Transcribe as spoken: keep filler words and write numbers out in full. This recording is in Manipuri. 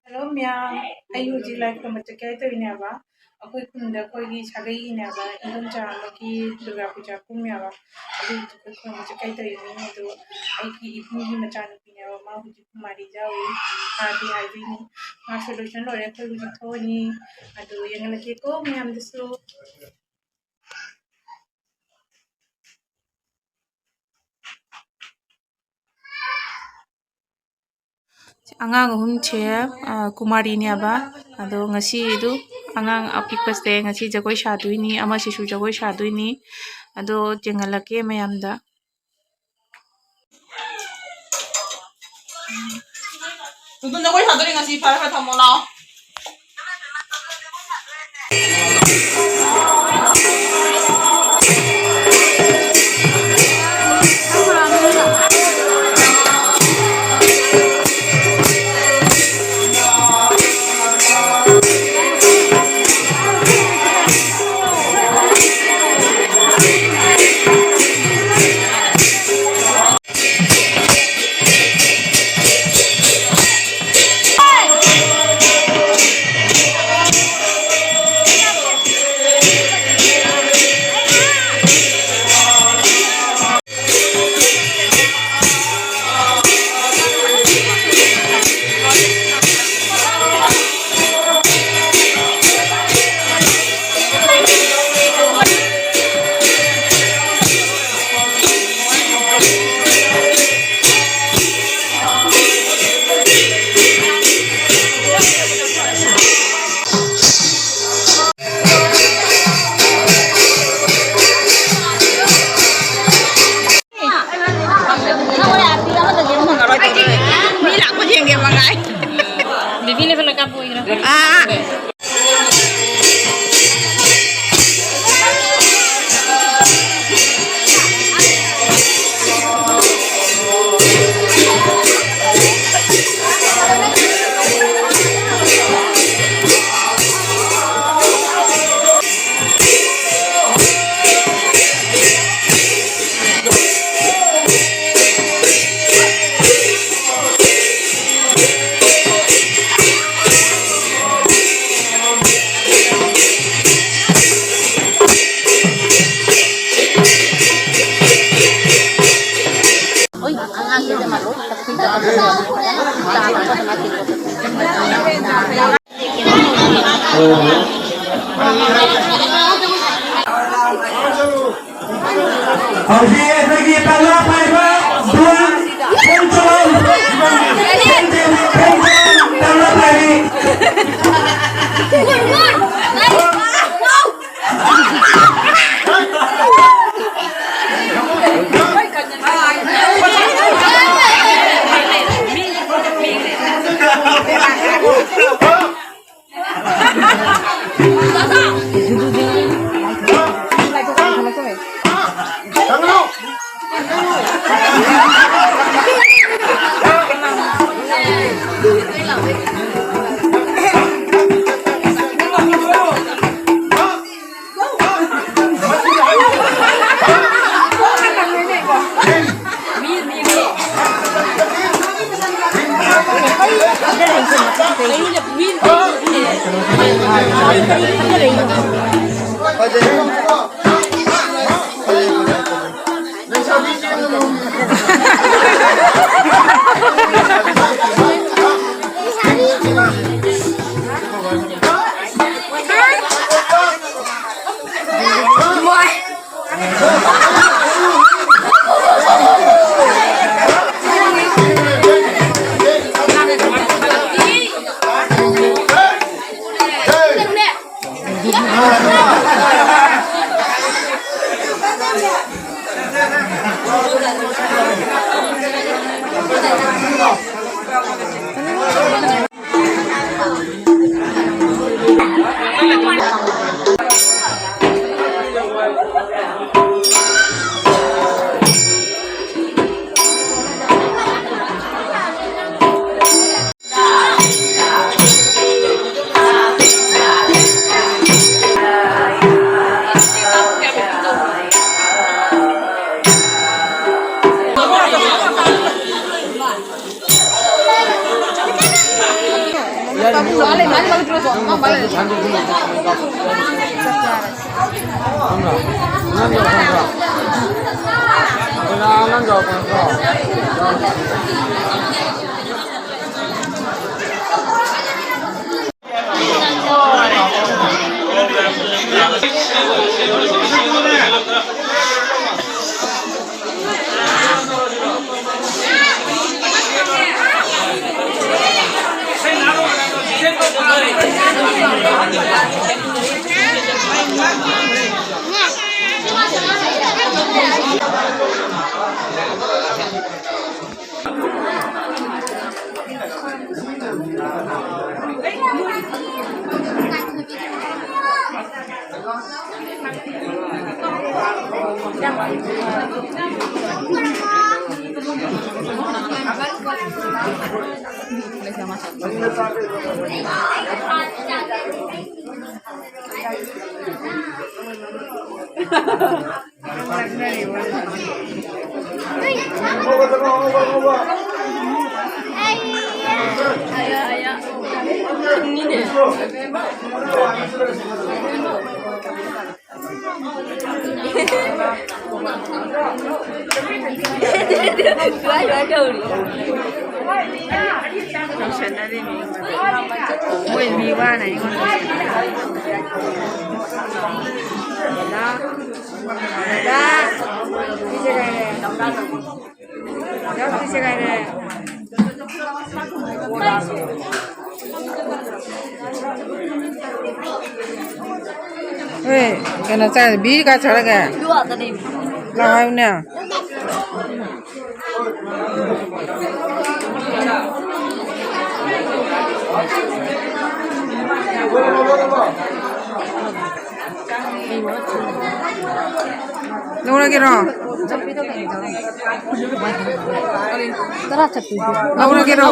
ꯍꯜꯂꯣ ꯃꯌꯥꯝ, ꯑꯩ ꯍꯧꯖꯤꯛ ꯂꯥꯏ ꯈꯨꯔꯨꯝꯕ ꯆꯠꯀꯦ ꯇꯧꯔꯤꯅꯦꯕ꯫ ꯑꯩꯈꯣꯏ ꯈꯨꯟꯗ ꯑꯩꯈꯣꯏꯒꯤ ꯁꯥꯒꯩꯒꯤꯅꯦꯕ, ꯏꯟꯗꯣꯝꯆꯥ ꯑꯃꯒꯤ ꯗꯨꯔꯒꯥ ꯄꯨꯖꯥ ꯀꯨꯝꯃꯦꯕ꯫ ꯑꯗꯨꯒꯤ ꯑꯩꯈꯣꯏ ꯈꯨꯔꯨꯝꯕ ꯆꯠꯀꯦ ꯇꯧꯔꯤꯅꯦ꯫ ꯑꯗꯣ ꯑꯩꯒꯤ ꯏꯕꯨꯡꯒꯤ ꯃꯆꯥꯅꯨꯄꯤꯅꯦꯕ, ꯃꯥ ꯍꯧꯖꯤꯛ ꯀꯨꯃꯥꯔꯤ ꯌꯥꯎꯔꯤ꯫ ꯃꯥꯗꯤ ꯍꯥꯏꯗꯣꯏꯅꯤ, ꯃꯥꯁꯨ ꯂꯣꯏꯁꯟ ꯂꯣꯏꯔꯦ, ꯑꯩꯈꯣꯏ ꯍꯧꯖꯤꯛ ꯊꯣꯛꯑꯅꯤ꯫ ꯑꯗꯨ ꯌꯦꯡꯍꯜꯂꯛꯀꯦꯀꯣ ꯃꯌꯥꯝꯗꯁꯨ꯫ ꯑꯉꯥꯡ ꯑꯍꯨꯝꯁꯦ, ꯑ, ꯀꯨꯃꯥꯔꯤꯅꯦꯕ꯫ ꯑꯗꯣ ꯉꯁꯤꯗꯨ ꯑꯉꯥꯡ ꯑꯄꯤꯛꯄꯁꯦ ꯉꯁꯤ ꯖꯒꯣꯏ ꯁꯥꯗꯣꯏꯅꯤ, ꯑꯃꯁꯤꯁꯨ ꯖꯒꯣꯏ ꯁꯥꯗꯣꯏꯅꯤ꯫ ꯑꯗꯣ ꯌꯦꯡꯍꯜꯂꯛꯀꯦ ꯃꯌꯥꯝꯗ꯫ ꯇꯨꯡꯇꯨꯝ ꯖꯒꯣꯏ ꯁꯥꯗꯣꯔꯤ ꯉꯁꯤ, ꯐꯔꯦ ꯐꯔꯦ, ꯊꯝꯃꯣ ꯂꯥꯛꯑꯣ꯫ ꯍꯧꯖꯤꯛ ꯑꯩꯈꯣꯏꯒꯤ ꯇꯥꯡꯅ ꯄꯥꯏꯕ ꯕꯣꯟ ꯈꯣꯡ ꯆꯣꯡ, ꯈꯣꯡ ꯆꯣꯡ, ꯇꯥꯡꯅ ꯄꯥꯏꯕꯤ꯫ ꯃꯣꯏ ꯃꯤ ꯋꯥꯅ ꯑꯩꯉꯣꯟꯗ꯫ ꯗꯗꯥ, ꯗꯗꯥ, ꯁꯤꯁꯦ ꯀꯩꯅꯣ? ꯍꯣꯏ, ꯀꯩꯅꯣ ꯆꯥꯏ, ꯕꯤꯔꯤ ꯀꯥ ꯆꯠꯂꯒꯦ? ꯂꯥꯛꯑꯣ ꯍꯥꯏꯌꯨꯅꯦ꯫ ꯂꯧꯔꯒꯦꯔꯣ? ꯂꯧꯔꯒꯦꯔꯣ?